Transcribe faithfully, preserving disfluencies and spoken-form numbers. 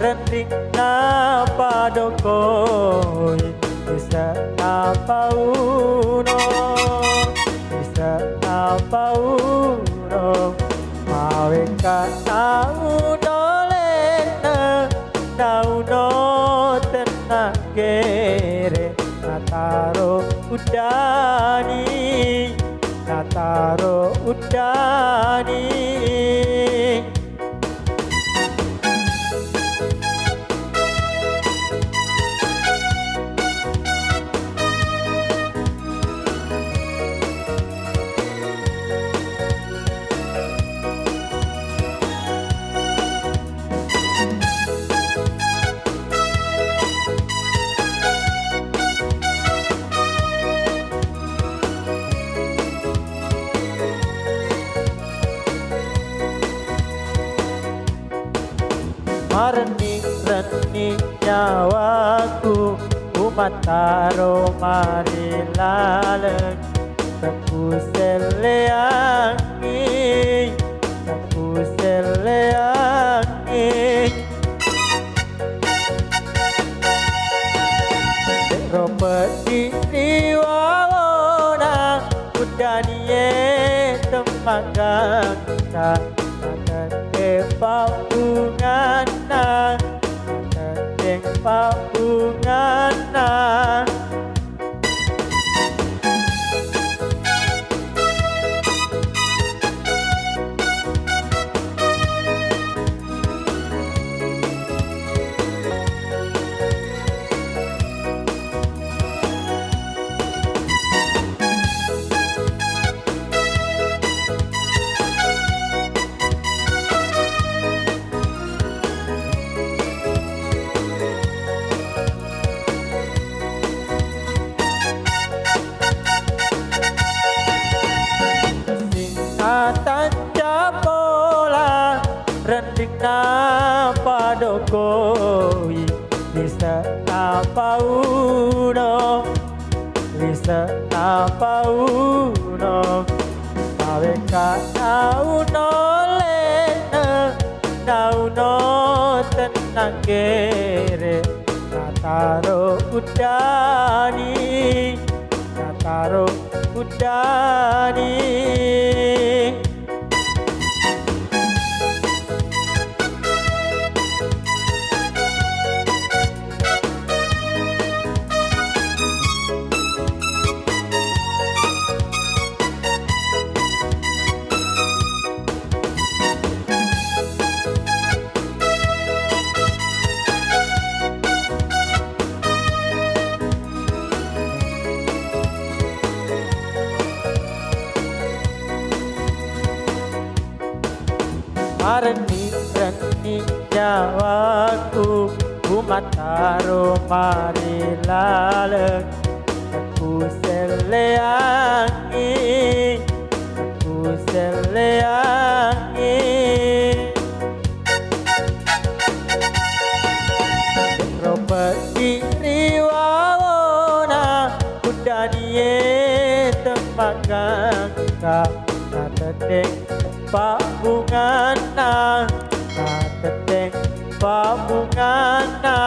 Tenring napadokoi, lise napauno, lise napauno, mawekka nauno lenne, nauno tenna gere, nataro uddani, nataro uddani. Marenni-renni nyawaku, umattaro mari laleng, takuselleangngi, takuselleangngi. Ro peddi ri wawona, uddanie temmakkangka, natette pabbunganna, natette pabbunganna. Sing atanca pola, renring napadokoi, lise napauno, lise napauno, mawekka nauno lenne, nauno tenna gere, nataro uddani, nataro uddani. Marenni-renni nyawaku, umattaro mari laleng, takuselleangngi, takuselleangngi. Ro peddi ri wawona, uddanie temmakkangka, natetteng pabbunganna, natetteng pabbunganna.